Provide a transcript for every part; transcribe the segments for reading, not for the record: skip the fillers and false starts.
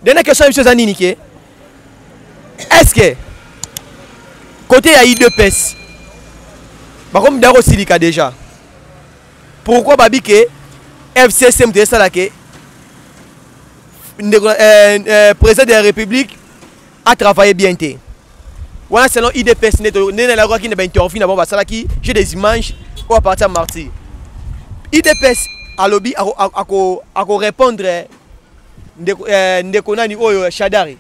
Dernière question na biso eza nini ke est ce que côté ya UDPS bakomi da kosilika déjà? Pourquoi babi ke FCC moto esala ke ndeko président de la République a travaillé bien te wana? Selon UDPS, nde nalakaki na bainterview na bango basalaki, j'ai des images oyo apartir ya martyr. UDPS alobi akorépondre ndeko nani oyo Shadari,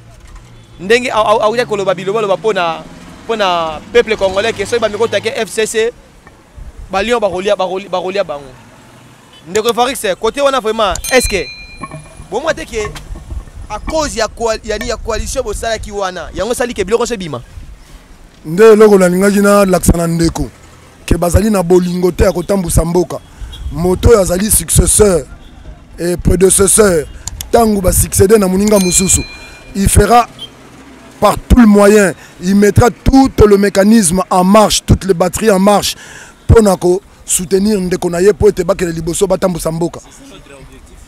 ndenge awutaki koloba bilobaloba mpona peuple congolais ke soki bameki otake FCC, balion bakolia bango. Ndeko Evarix, côté wana vraiment, est ce que bomwa te ke à cause yani ya coalition bosalaki wana, yango esali ke biloko nyonso ebima? Nde eloko nalingaki nalakisa na ndeko ke bazali na bolingo te ya kotambusa mboka. Moto oyo azali successeur et prédécesseur, ntango basuccéder na moninga mosusu, il fera par tout le moyen, il mettra tout le mécanisme en marche, toutes les batteries en marche mpona kosoutenir ndeko na ye mpo ete bakende liboso, batambusa mboka.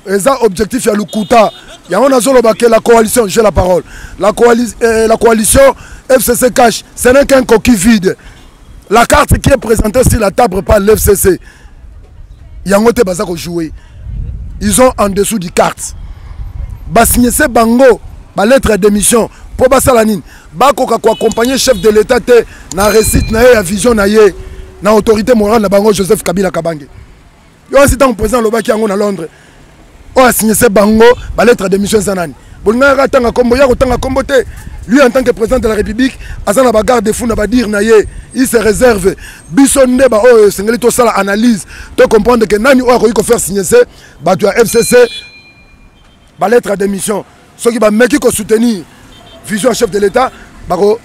Eza objectif ya lukuta. Yango nazoloba ke la coalition, j'ai la parole, la coalition FCC CACH, ce n'est qu'un coquille vide. La carte qui est présentée sur la table par l'FCC, yango te baza kojouer. Ils ont en dessous du carte basigne se bango balettre ya démission mpo basala nini? Bakoka koaccompagner chef de l'État te na réussite na ye ya vision na ye na autorité morale na bango, Joseph Kabila Kabange. Yo asi ntango président alobaki yango na Londres, oyo asigne se bango balettre ya démission eza nani? Bolingaka atanga kombo ya kotanga kombo te. Lui, en tant que président de la République, aza na bagarde fou na badire na ye, il se réserve. Biso nde baoyo esengeli tosala analyse, to comprendre ke nani oyo akoki kofaire signer se bato ya FCC balettre ya démission. Soki bameki kosoutenir vision ya chef de l'État, bako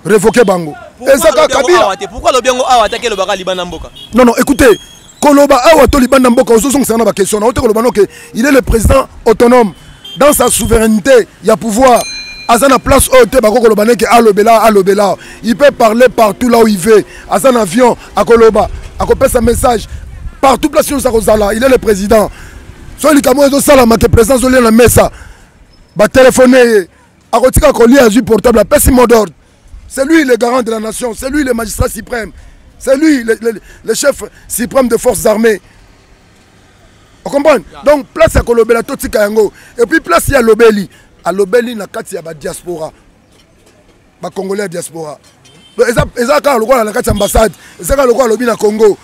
révoquer bango. Eza kaka Kabila. Pourquoi alobi yango awa, ataki elobaka libanda mboka? Non, non, écoutez, koloba awa to libanda mboka, ozozongisana na baquestion na ote. Koloba no ke il est le président autonome dans sa souveraineté ya pouvoir, aza na place oyo te bako koloba neke alobela alobela. Il peut parler partout là où il veut. Aza na avion, akoloba, akopesa message partout, place nyonso akozala. Il est le président. So likambo oyo ezosalama ke président azolia na mesa, batelefone ye, akotika kolia, azwi portable, apesi mot d'ordre. C'est lui le garant de la nation, c'est lui le magistrat suprême, c'est lui le chef suprême des forces armées. Ocomprendre? Donc place ya kolobela, totika yango. Et puis place ya alobeli, alobeli na kati ya badiaspora, bacongolais ya diaspora. Eza kaka lokola na kati ya ambassade, eza kaka lokola alobi na Congo.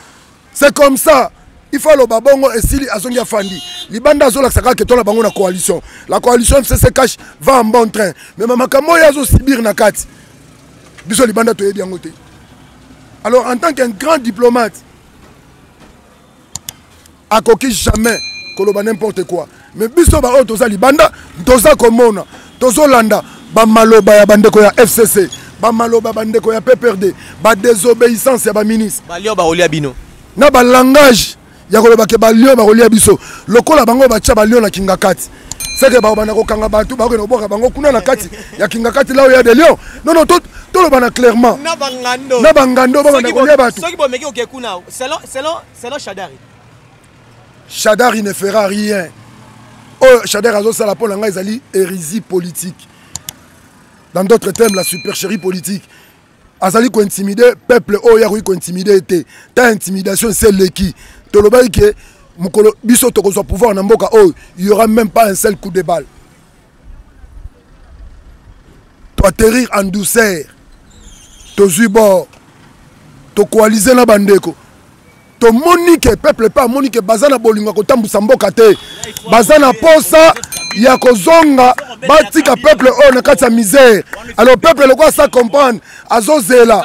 C'est comme ça, il faut aloba bongo, esili, azongi, afandi libanda, azolakisa kaka ke tona bango na coalition. La coalition FCC CACH va en bon train, mais makambo oyo azosibir na kati, biso libanda toyebi yango te. Alors, en tant qu'un grand diplomate, akoki jamais koloba n'importe quoi. Mais biso baoyo toza libanda, toza komona, tozolanda bamaloba ya bandeko ya FCC, bamaloba ya bandeko ya PPRD, badésobéissance ya baministre. Balion bakolia bino. Na balangage ya koloba ke balion bakolia biso, lokola bango batya balion na Kingakati, seke bakobanda kokanga bato, bakokende kobwaka bango kuna na kati ya Kingakati, là où y a des lions. Non, non, toloba na clairement. Na bangando. Na bangando, babanda kolia bato. Soki bomeki oke kuna, selon Shadari. Shadari ne fera rien. Oyo Shadari azosala, mpo na ngai ezali hérésie politique, dans d'autres termes, la supercherie politique. Azali kointimider peuple oyo akoki kointimider te. Ta intimidation ese eleki. Tolobaki ke mokolo biso tokozwa pouvoir na mboka oyo, il y aura même pas un seul coup de balle. Toatterrir en douceur, tozwi bord, tokoalize na bandeko. Tomoni ke peuple mpe amoni ke baza na bolingo ya kotambusa mboka te, baza na posa ya kozonga batika peuple oyo na kati ya misère. Alors peuple lokola asa comprendre, azozela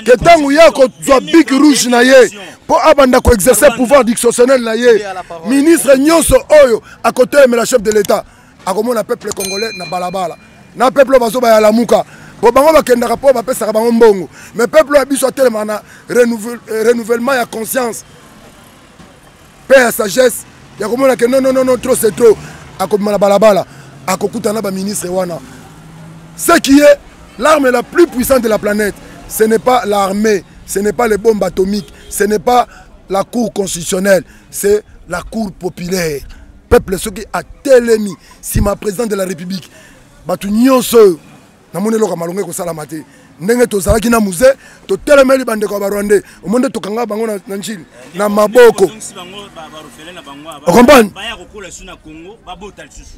ke ntango ye akozwa bic rouge na ye mpo abanda koexercer pouvoir discrétionnel na ye, ministre nyonso oyo akotelemela chef de l'État, akomona peuple congolais na balabala. Na peuple oyo bazobaya Lamuka, po bango bakendaka mpo bapesaka bango mbongo, mais peuple oyo biso atelemaka na renouvellement ya conscience mpe ya sagesse ya komona ke non, non, non, non, trop c'est trop, akobima na balabala, akokutana na baministre wana. Ce qui est l'arme la plus puissante de la planète, ce n'est pas l'armée, ce n'est pas les bombes atomiques, ce n'est pas la Cour constitutionnelle, c'est la cour populaire. Peuple soki atelemi nsima président de la République, bato nyonso oyo namoni eloko ya malonga ekosalama te. Ndenge tozalaki na Mzee, totelemeli bandeko ya Barwandais, omoni nde tokanga bango na Njili na maboko. Ocomprendre?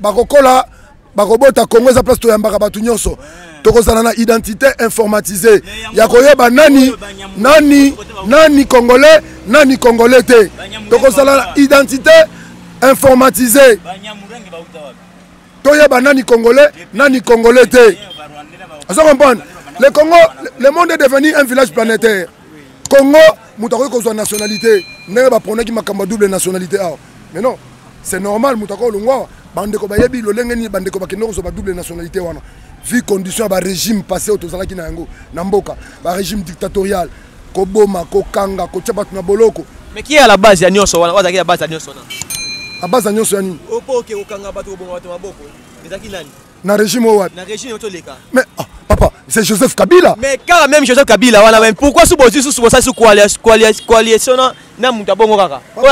Bakokola, bakobota. Congo eza place toyambaka bato nyonso. Tokozala na identité informatisée ya koyeba nani nani nani Congolais, nani Congolais te. Tokozala na identité informatisée, toyeba nani Congolais, nani Congolais te. Ozo comprendre? Le Congo, le monde est devenu un village planétaire. Congo, moto akoki kozwa nationalité ndenge baponaki makambo ya double nationalité awa. Mais non, c'est normal, moto akoki olongwa awa. Bandeko bayebi lolenge nini bandeko bakende kozwa badouble nationalité wana, vu condition ya barégime passé oyo tozalaki na yango na mboka, barégime dictatorial, koboma, kokanga, kotia bato na boloko. Mais qui est à la base ya nyonso wana? Oyo azalaki ya base ya nyonso wana? A base ya nyonso ya nini? Opo oke kokanga bato, koboma bato maboko, ezalaki nani? Na régime oyo wapi? Na régime oyo toleka. Mais oh, papa, c'est Joseph Kabila. Mais kaka même Joseph Kabila wana, mais pourquoi su bozwi susu bosali su coalition na moto abongo kaka oyo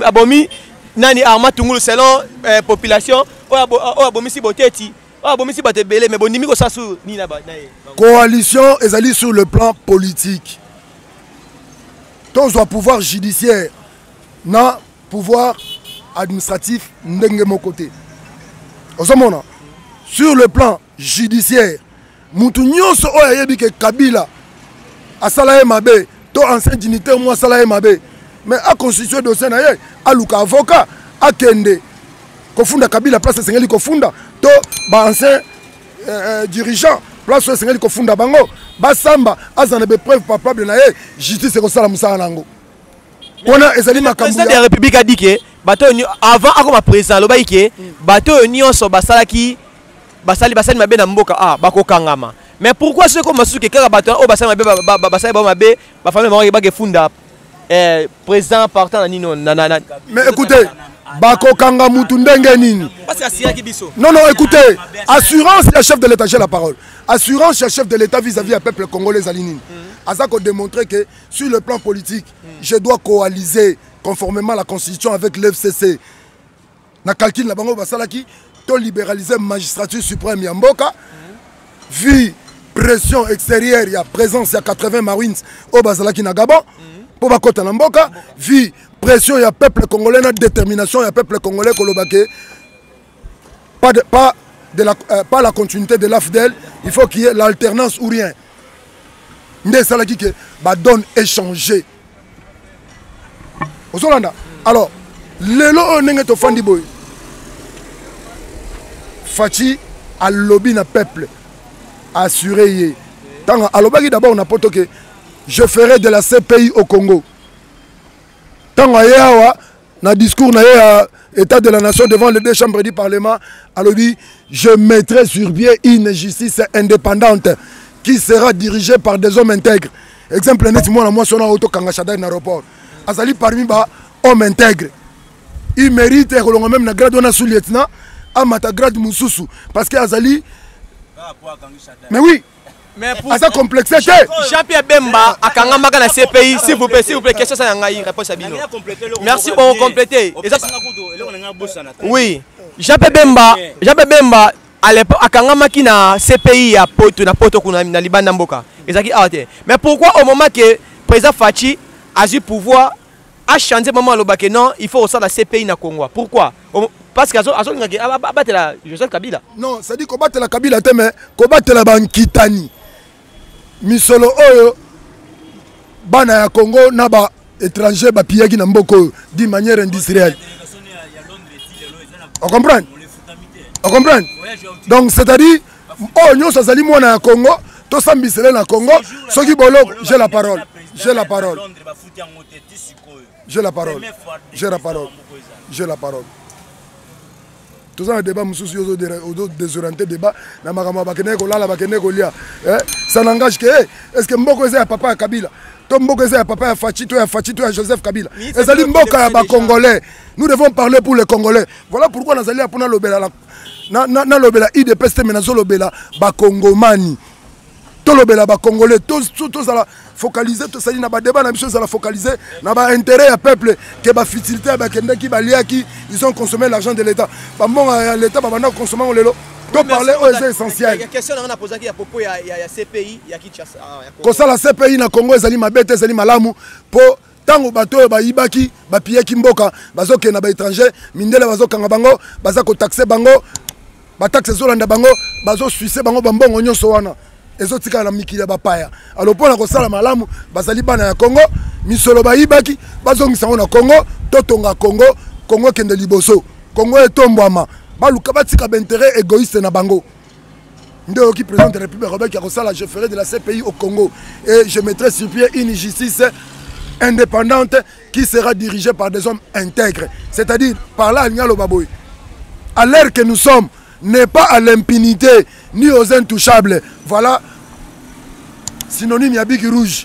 abomi nani, Armand Tungulu, selon population, oyo abomisi Boteti, oyo abomisi bato ebele, mais bondimi kosala su nini na ye? Coalition ezali sur le plan politique. Tozwa pouvoir judiciaire na pouvoir administratif ndenge moko te. Ozomona, sur le plan judiciaire, mutu nyonso oyo ayebi ke Kabila asala ye mabe to ancien dignitaire mo asala ye mabe, mais aconstitue dossier na ye, aluka avocat, akende kofunda Kabila place esengeli kofunda, to baancien dirigeant place oyo esengeli kofunda bango, basamba, aza na bapreuve palpable na ye, justice ekosala mosala na yango. Wana ezali makambo. Président de la République a dit que bato oyo, avant akoma président, alobaki ke bato oyo nyonso basalaki, basali mabe na mboka, ah, bakokangama. Mais pourquoi soki koma suki kaka bato oyo basali mabe, basali bango mabe, bafamille bango bakefunda président partant na nini na Mais écoutez, bakokanga mutu ndenge nini? Parce que asiraki biso. Non, non, écoutez, assurance ya chef de l'État, j'ai la parole, assurance ya chef de l'État vis-à-vis ya peuple congolais ezali nini? Aza kodémontrer que sur le plan politique, je dois coaliser conformément à la Constitution avec l'FCC. Na calcul na bango basalaki, to libéraliser magistrature suprême ya mboka, vu pression extérieure ya présence ya 80 Marines oyo bazalaki na Gabon mpo bakɔta na mboka, vu pression ya peuple congolais na détermination ya peuple congolais koloba ke pas la continuité de l'AFDL, il faut qu'il y ait l'alternance ou rien. Nde esalaki ke badonne échanger. Ozolanda? Alors lelo oyo ndenge tofandi boye, Fatshi alobi na peuple, assuré ye ntango alobaki d'abord na poto ke je ferai de la CPI au Congo. Ntango aye awa na discours na ye ya État de la nation devant les deux chambres du Parlement, alobi: je mettrai sur pied une justice indépendante qui sera dirigée par des hommes intègres. Exemple neti mwana mwasi wana oyo tokanga, Shadary, na aéroport, azali parmi ba homme intègre. Il mérite ekolonga même na grade wana, sous lieutenant, amata grade mosusu, parce que azali, mais oui, Mais pour aza complexe te. Jean-Pierre Bemba akangamaka na CPI. S'il vous plaît, s'il vous plaît, question ça ya ngai, réponse ya bino. Merci, bon, compléter. Oui, Jean-Pierre Bemba, Jean-Pierre Bemba à l'époque akangamaki na CPI ya poto, na poto kuna na libanda mboka, ezalaki awa te. Mais pourquoi au moment que président Fatshi azwi pouvoir, a changé mama, alobaki non, il faut osala CPI na Congo? Pourquoi? Parce que azolingaki abatela Joseph Kabila? Non, c'est-à-dire kobatela Kabila te, mais kobatela bankitani, misolo oyo bana ya Congo na ba étranger bapillaki na mboka oyo d'une manière industrielle. Ocomprendre? Ocomprendre? Donc c'est-à-dire oyo nyonso azali mwana ya Congo, tosambisele na Congo soki boloko. J'ai la parole, j'ai la parole, j'ai la parole, j'ai la parole, j'ai la parole. Toza na débat mosusu, yo ozodésorienté débat na makambo ya bakendeki kolala, bakendeki kolia. Ça n'engage que est ce que mboka eza ya papa ya Kabila to mboka eza ya papa ya Fatshi to ya Fatshi to ya Joseph Kabila? Ezali mboka ya Bacongolais. Nous devons parler pour les Congolais. Voilà pourquoi nazali ya mpona lobela, nalobela UDPS te, me nazolobela Bakongomani. Tolobela bacongolais, tozala focalisé, tosali na badébat na biso, ezala focalisé na baintérêt ya peuple ke bafutilité ya bakendaki, baliaki, ils ont consommé l'argent de l'État, bambongo ya l'État, babanda koconsommer yango. Lelo toparle oyo eza essentiel. Question na nga napozaki ya propos ya CPI ya Kinshasa, ah, ya Congo. Kosala CPI na Congo ezali mabe te, ezali malamu, mpo ntango bato oyo bayibaki, bapiyeki mboka, bazokende na baétranger, mindele bazokanga bango, baza kotaxer bango, bataxe ezolanda bango, bazosucer bango bambongo nyonso wana ezotikala na mikili ya bapaya. Alors, mpo na kosala malamu, bazali bana ya Congo, misolo bayibaki, bazongisa yango na Congo, totonga Congo, Congo ekende liboso, Congo etombwama. Baluka batika baintérêt égoïste na bango. Nde oyoki président de la République alobaki akosala: "Je ferai de la CPI au Congo et je mettrai sur pied une justice indépendante qui sera dirigée par des hommes intègres." C'est-à-dire par là, alingi aloba boye: à l'heure que nous sommes n'est pas à l'impunité ni aux intouchables. Voilà synonyme ya bic rouge.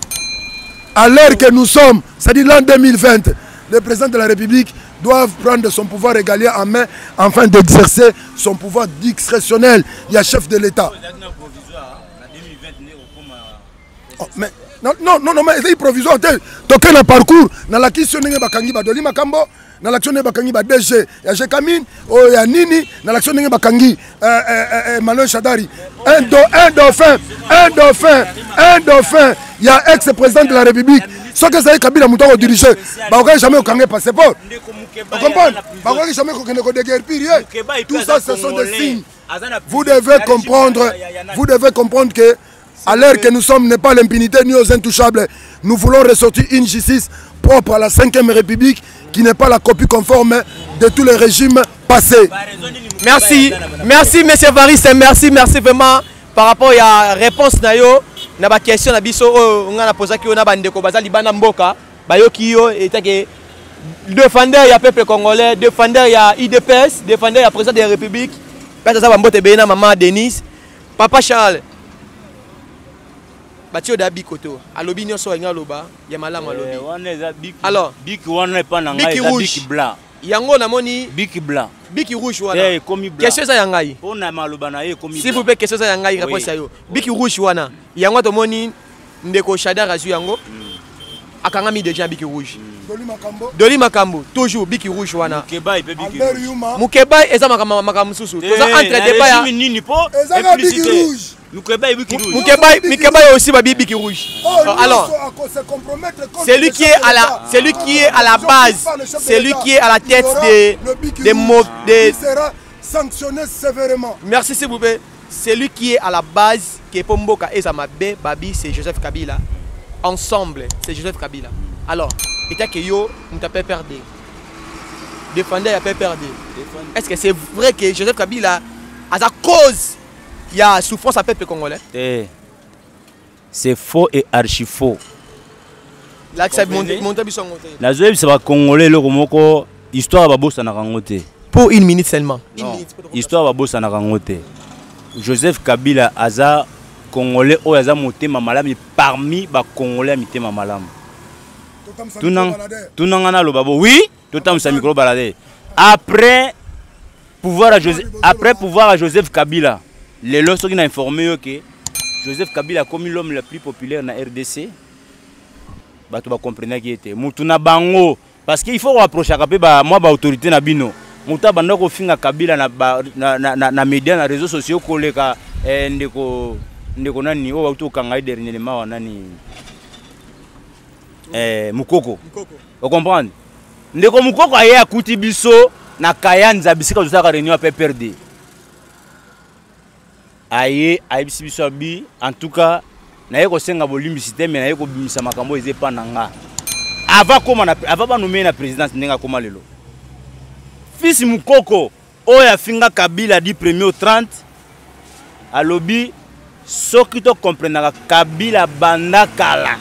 À l'heure que nous sommes, c'est-à-dire l'an 2020, le président de la République doit prendre son pouvoir régalien en main afin d'exercer son pouvoir discrétionnel. Il y a chef de l'État. Oh, mais non, non, non, non, mais ezali provisoire te. Toke na parcours, nalakisi yo ndenge bakangi badoli makambo, nalakisi yo ndenge bakangi ba DG ya Gécamines oyo ya nini, nalakisi yo ndenge bakangi Emmanuel Shadari, un dauphin, un dauphin, un dauphin ya ex président de la République. Soki ezali Kabila moto akodiriger, bakokaki jamais kokanga passeport, ocomprendre, bakokaki jamais kokende kodéguerpir ye. Tout ça, ce sont des signes. Vous devez comprendre, vous devez comprendre que à l'heure que nous sommes n'est pas l'impunité ni aux intouchables. Nous voulons ressortir une justice propre à la 5e République qui n'est pas la copie conforme de tous les régimes passés. Merci, merci monsieur Varis, merci, merci vraiment par rapport à la réponse na yo na ba question na biso oyo nga na posaki yo na bandeko baza libanda mboka, bayoki yo etake défendeur ya peuple congolais, défendeur ya UDPS, défendeur ya président de la République. Mpe aza bambote ebele na mama Denise. Papa Charles, batie oyo da bikoto alobi nyonso alingi aloba ya malamu alobi. Wana eza bic. Alors, bic wana epa na ngai bic eza rouge. Bic blanc. Yango namoni. Bic blanc. Bic rouge te wana. Ekomi blanc. Question eza ya ngai. Mpo na maloba na ye ekomi S'il vous blanc. plaît, question eza ya ngai, réponse ya yo. Bic rouge wana, yango tomoni ndeko Shadar azwi yango, akangami déjà bic rouge. Doli Makambo. Doli Makambo, toujours bic rouge wana. Mukebai mpe bic Albert rouge. Yuma. Mukebai eza makambo mosusu. Te, Toza entre na débat ya régime nini mpo Eza kaka bic implicité. rouge. Mukebai bic rouge. Mukebai. Bic Mukebai aussi babi bic rouge. Oh, Alors, nyonso ako se compromettre contre c'est lui le qui chef est de à la l'État. c'est lui qui est à la Contre base, le chef de c'est lui l'État. qui est à la Il tête aura le bic des rouge. mots des Il sera sanctionné sévèrement. Merci, s'il vous plaît. C'est lui qui est à la base qui est mboka eza mabe, babi c'est Joseph Kabila. Ensemble, c'est Joseph Kabila. Alors, état que yo muta PPRD, défendeur ya PPRD, est-ce que c'est vrai que Joseph Kabila à sa cause il y a souffrance à peuple congolais? Te, c'est faux et archi faux. Là ça Comprenez? monte biso yango te. Nazoyebisa bacongolais eloko moko, histoire babosanaka yango te. Pour une minute seulement, une Non, minute. Histoire babosanaka yango te. Joseph Kabila aza congolais oyo aza motema malamu, parmi bacongolais ya mitema malamu. Totamisa Tuna micro baladeur. Tunanga naloba bo oui, totamisa micro baladeur. Après pouvoir ya Joseph, après pouvoir ya Joseph Kabila, lelo soki na informé yo ke Joseph Kabila akomi l'homme le plus populaire na RDC, bato bakomprenaki ye te, mutu na bango, parce que il faut koapprochaka mpe mwa baautorité na bino. Moto abanda kofinga Kabila na, ba, na, na, na, na média, na réseaux sociaux koleka ndeko nani oyo bauti kokanga ye dernièrement wa nani, Mukoko. Ocomprendre, ndeko Mukoko aye akuti biso na Kayanza, bisika tosalaka réunion ya PPRD. Aye ayebisi biso abi: "En tout cas, naye kosenga bolimbisi te, me naye kobimisa makambo eza epa na nga." Avant koma na, avant banommer na présidence, ndenge akoma lelo, fils Mukoko oyo afinga Kabila du premier au 30, alobi soki tokomprenaka Kabila banda kala,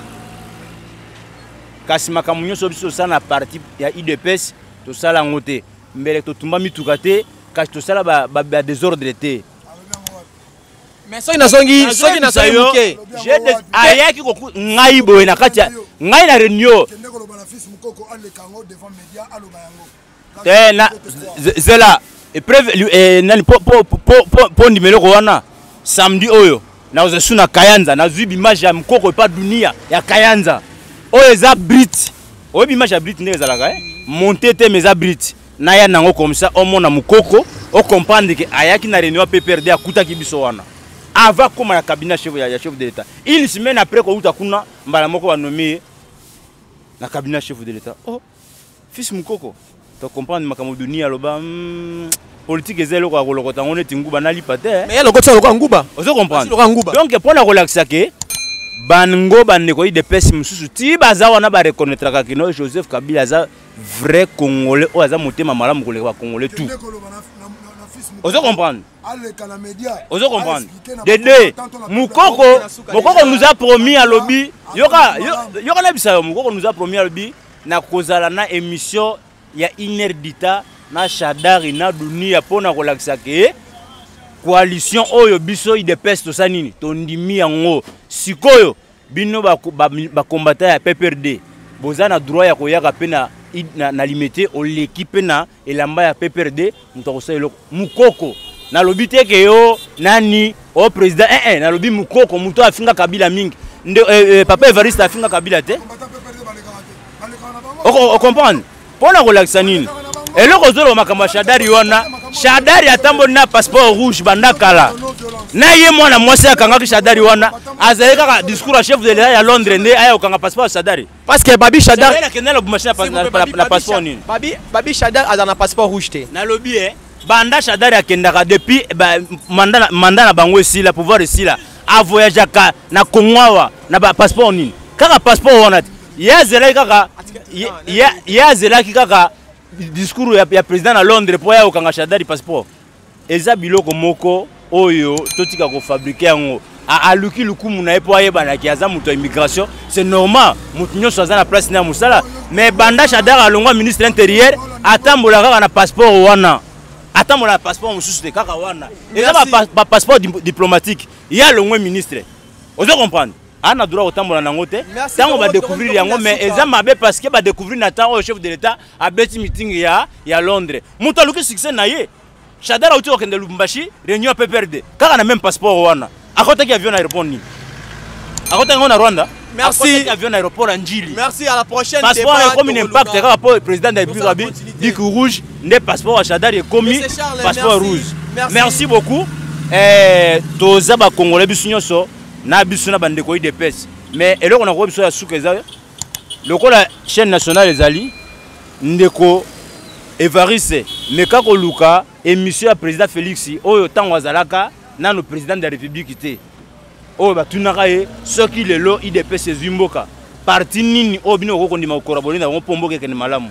kasi makambo nyonso biso tosala na parti ya UDPS, tosala yango te, mbele totumba mituka te, kasi tosala badésordre te. Mais soki nazongi moke. Ayaki ngai boye na kati ya ngai na réunion. Kende koloba na fils Mukoko, aleka yango devant média, aloba yango. Te, na zela épreuve nani po ndima eloko wana. Samedi oyo Nakozwa su na Kayanza, nazwi bimage ya Mokoko epa Dunia ya Kayanza. Oyo eza Brit. Oyebi image ya Brit ndenge ezalaka eh? Monte te mais eza Brit. Naya nango comme ça omona Mokoko, o comprendre que ayaki na réunion ya PPRD akutaki biso wana. Avant koma na cabinet chef ya chef de l'État. Une semaine après kouta kuna mbala moko ba nommé na cabinet chef de l'État. Oh, fils Mukoko, to comprendre makambo dunia aloba politique eza eloko ya kolokota yango neti nguba nalipa te. Mais ya lokota lokola nguba. Ozo comprendre? Lokola nguba. Donc pona kolakisa ke bango bandeko UDPS mosusu ti baza wana ba reconnaîtraka que no Joseph Kabila aza vrai Congolais oyo aza motema malamu koleka ba Congolais tout. Ozo comprendre? Ozo comprendre? De deux, Mukoko, Mukoko nous a promis alobi, yoka yoka na bisa yo, Mukoko nous a promis alobi na kozala na émission ya une heure d'etat na Shadari na Dunia pona kolakisa ke coalition oyo biso UDPS tosa nini tondimi yango sikoyo bino ba combattant ya PPRD boza na droit ya koyaka pe na na limete oleki pe na elamba ya PPRD moto akosala eloko Mukoko nalobi te ke yo nani o président eh eh nalobi Mukoko moto afinga Kabila mingi nde papa Evariste afinga Kabila te o comprendre mpona kolakisa nini eloko ozoloba makambo ya Shadari wana Shadari atamboli na passeport rouge banda kala na ye mwana mwasi akangaki Shadari wana azali kaka discours ya chef de l'État ya Londres nde aya kokanga passeport ya Shadari. Parce que Babi Shadari Shadari akende na Lubumbashi na passeport nini? Babi Shadari aza na passeport rouge te. Nalobi eh banda Shadari akendaka depuis ba, mandat na bango esila pouvoir esila avoyageaka na Congo awa na ba passeport nini? Kaka passeport wana te. Ye azelaki kaka ye azelaki kaka discours ya président na Londres po ya kokanga Shadari passeport. Eza biloko moko oyo totika ko fabriquer yango. Aluki lukumu na ye po ayebanaki aza moto ya immigration, c'est normal, moto nyonso aza na place na ya mosala. Mais banda Shadary alongwa ministre intérieur, atambola kaka na passeport wana. Atambola na passeport mosusu te kaka wana. Eza ba passeport diplomatique. Ye alongwe ministre. Ozo comprendre? Ana droit kotambola nango te. Tango ba découvrir yango mais eza mabe parce que ba découvrir na temps oyo chef de l'État abeti meeting ya Londres. Moto aluki succès na ye. Shadary auti kokende Lubumbashi, réunion ya PPRD. Kaka na même passeport wana. Akotaki avion na aéroport nini? Akotaki yango na Rwanda? Merci. Akotaki avion na aéroport ya Ndjili. Merci, à la prochaine. Passeport débat, ekomi na impact kaka po président de la République Tosala abi continuité. bic rouge nde passeport ya Shadary ekomi Monsieur Charles, passeport merci. rouge. Merci. Merci beaucoup. Toza ba Congolais biso nyonso na biso na bandeko UDPS. Mais eloko na koyebisa biso ya suka eza lokola chaîne nationale ezali ndeko Evariste meka koluka émission ya président Félix oyo tango azalaka nano président de la République te. Oyo batunaka ye soki lelo UDPS ezwi mboka parti nini oyo bino okoki kondima kocollaborer na bango mpo mboka ekende malamu.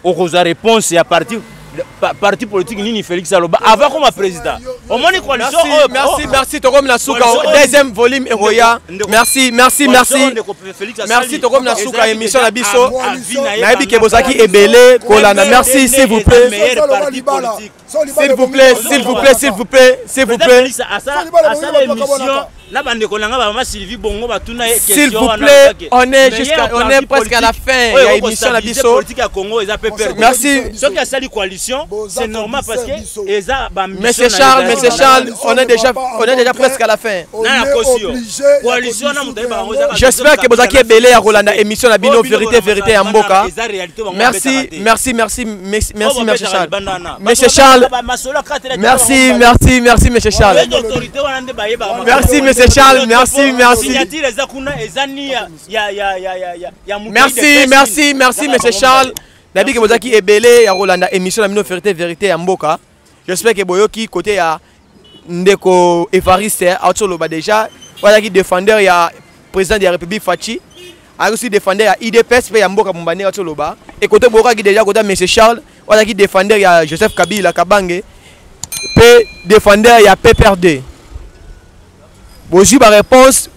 Okozwa réponse ya parti politique nini Félix aloba avant koma président. Omoni coalition Merci, oyo, merci, oh, merci, tokomi na suka, coalition oyo, deuxième volume ekoya. Ndeko, Merci, merci, coalition merci. oyo ndeko Félix asali. Merci, tokomi na suka Ezalaki émission na déjà biso. avis na ye Nayebi ke banda bozalaki kala. ebele kolanda. Merci, Eza s'il vous plaît. meilleur parti politique. S'il vous plaît, s'il vous plaît, s'il vous plaît, s'il vous plaît. Félix asala émission na bandeko na nga ba mama Sylvie Bongo batuna ye S'il question vous wana plaît, alobaki. on est Meilleur jusqu'à, on parti est presque à la politique. fin. Oyo Il y a eko émission na stabiliser biso. politique ya Congo eza PPRD. Merci. Soki asali coalition, Boza c'est normal parce que biso. eza ba ambition Monsieur na Charles, eza Monsieur na Charles, biso. on est déjà presque à la fin. On Na est kosio. obligé ya Coalition na moto ayeba bango eza kaka J'espère que bozaki ebele ya kolanda émission na bino Oyo bino vérité, bolanda vérité ya mboka. eza réalité bango Merci, babetaka te. merci, merci, merci, Oyo merci, monsieur babetaka Charles. libanda wana. Monsieur Bato Charles. babetaka ba masolo kati na Merci, bango. merci, merci, monsieur Charles. Oyo autorité wana nde bayebaka makambo. Merci, monsieur Charles, merci, merci. Signature eza kuna, eza ni ya, ya, ya, ya, ya, ya, ya moto Merci, idepesi. merci, merci, Kaka monsieur bango Charles. mibale. Nabi ke bozaki ebele ya kolanda émission na bino vérité, vérité ya mboka. J'espère que boyoki côté ya ndeko Evariste atsoloba déjà, wazaki défendeur ya président de la République Fatshi. A aussi défendeur ya IDPS pe ya mboka Mumbane atsoloba. Et côté boyoki déjà côté monsieur Charles, wazaki défendeur ya Joseph Kabila Kabange pe défendeur ya PPRD. Bozwi ba réponse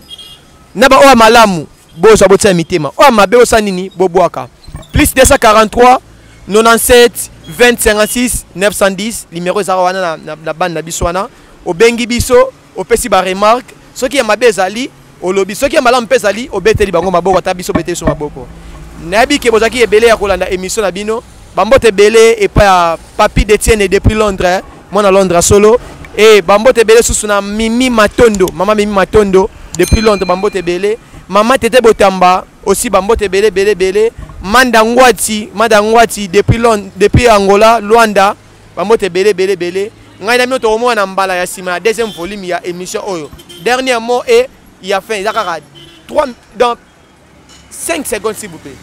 na ba oyo malamu bozwa botia mitema. Oyo mabe osala nini bobwaka. Plus 243 97 20 56 910 numéro ezaka wana na bande na biso wana. Obengi biso, opesi ba remarque, soki ya mabe ezali olobi, soki ya malamu mpe ezali obeteli bango maboko, ata biso obeteli biso maboko. Nayebi ke bozalaki ebele ya kolanda émission na bino. Bambote ebele epai ya Papi Detienne depuis Londres, mwana Londres solo. E bambote ebele susu na Mimi Matondo, mama Mimi Matondo depuis Londres, bambote ebele. Mama Tete Botamba aussi, bambote ebele ebele ebele. Manda Ngwati, Manda Ngwati depuis Londres, depuis Angola, Luanda, bambote ebele ebele ebele. Ngai na bino tokomona na mbala ya nsima ya deuxième volume ya émission oyo. Dernier mot et ya fin eza kaka 3 dans 5 secondes, s'il vous plaît,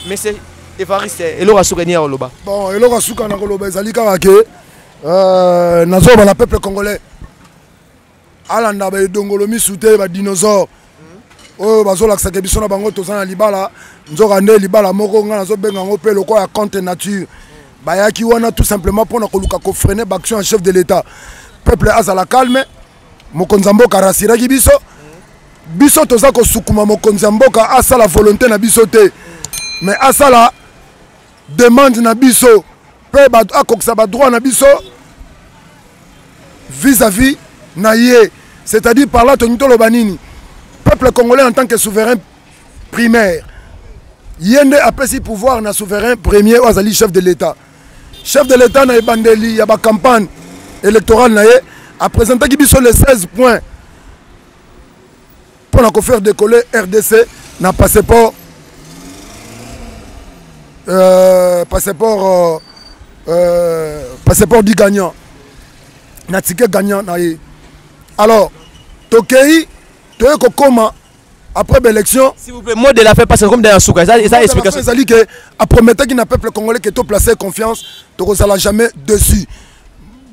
monsieur Evariste. Eloko ya suka nini ya koloba? Bon, eloko ya suka na koloba ezali kaka ke nazoloba na peuple congolais alanda baedongolo misu te, badinosaure oyo bazolakisaka biso na bango toza na libala, nzoka nde libala moko ngai nazobenga yango mpe lokola ya contre nature. Bayaki wana tout simplement mpona koluka kofreiner baaction ya chef de l'État. Peuple azala calme. Mokonzi ya mboka rassuraki biso. Biso toza kosukuma mokonzi ya mboka asala volonté na biso te, mais asala demande na biso mpe akokisa badroit na biso vis-à-vis na ye. C'est-à-dire, par là tolingi toloba nini? Peuple congolais en tant que souverain primaire, ye nde apesi pouvoir na souverain premier oyo azali chef de l'État. Chef de l'État, na ebandeli ya bacampagne électorale na ye, apresentaki biso les 16 points mpona kofaire décoller RDC na passeport du gagnant, na ticket gagnant na ye. Alors tokei, toye kokoma après l'élection. S'il vous plaît, mot de la fin, parce que comme dans souka eza explication. Ezali ke apromettaki na peuple congolais ke toplacer confiance, tokozala jamais dessus.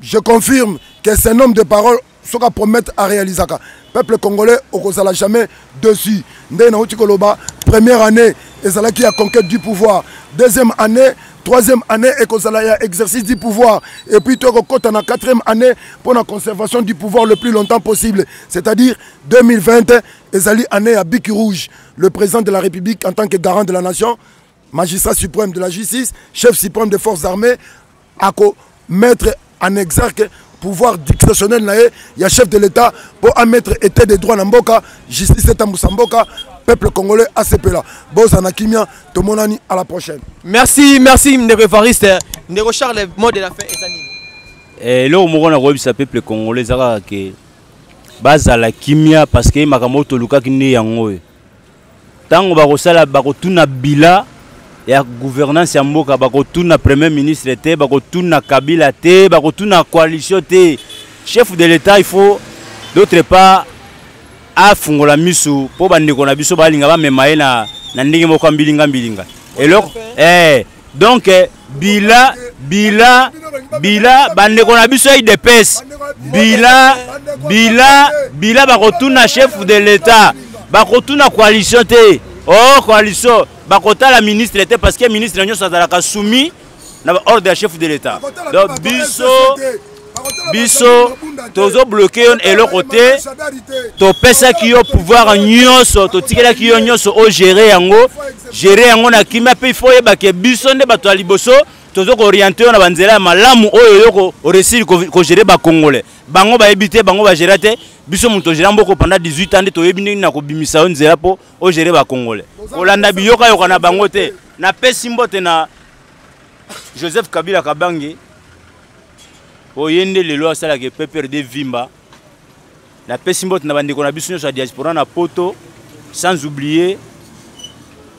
Je confirme que c'est un homme de parole. Soki apromettre, aréalisaka. Peuple congolais okozala jamais dessus. Ndenge nauti koloba, première année ezalaki ya conquête du pouvoir, deuxième année, troisième année ekozala ya exercice du pouvoir, et puis tokokɔta na quatrième année pour la conservation du pouvoir le plus longtemps possible, c'est-à-dire 2020 ezali année ya bic rouge. Le président de la République, en tant que garant de la nation, magistrat suprême de la justice, chef suprême des forces armées, ako mettre en exergue pouvoir discrétionnel na ye ya chef de l'État mpo amettre état de droit na mboka, justice etambusa mboka, peuple congolais asepela. Bozala na kimia, tomonani à la prochaine. Merci, merci ndeko Evariste. Ndeko Charles, mot de la fin eza nini? Eloko moko na koyebisa peuple congolais eza kaka ke bazala kimia, parce que makambo oyo tolukaki nde yango oyo. Ntango bakosala, bakotuna bila ya gouvernance ya mboka, bakotuna premier ministre te, bakotuna Kabila te, bakotuna coalition te. Chef de l'État, il faut d'autre part afungola misu mpo bandeko na biso balinga bamema ye na ndenge moko ya mbilinga mbilinga eloko. Donc bila bila bila, bandeko na biso ya UDPS, bila bila bila, bakotuna chef de l'État, bakotuna coalition te. Oh, coalition, bakotala ministre te, parce que ministre nyonso azalaka soumis na baordre ya chef de l'État. Donc biso tozobloquer yo eloko te. Topesaki yo pouvoir nyonso, totikelaki yo nyonso, ogérer yango, gérer yango na kimia. Mpe ifo oyebake biso nde bato ya liboso tozo koorienter yo na banzela ya malamu oyo yo oréussir kogérer. Bacongolais bango bayebi te, bango bagérer te. Biso moto ogérer mboka pendant 18 ans nde toyebi ndenge na kobimisa yo nzela mpo ogérer bacongolais. Kolanda biyokayoka na bango te. Napesi mbote na Joseph Kabila Kabange oyo ye nde lelo asalaka PPRD vimba. Napesi mbote na bandeko na biso nyonso ya diaspora na Poto, sans oublier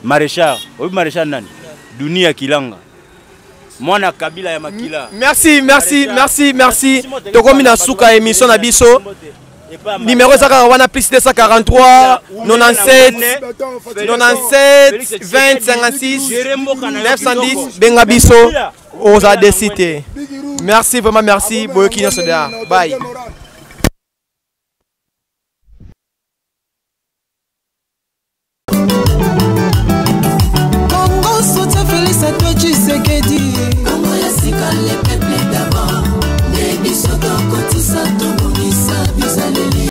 Maréchal. Oyebi Maréchal nani? Dunia Kilanga, mwana Kabila ya makila. Merci, merci, merci, merci. Tokomi na suka émission na biso. Numéro eza kaka wana, plus 243 97 97 20 56 910. Benga biso, ozala déçu te. Merci vraiment, merci. Boyoki nyonso deya. Bye. Congo soutient Félix à toi Tshisekedi.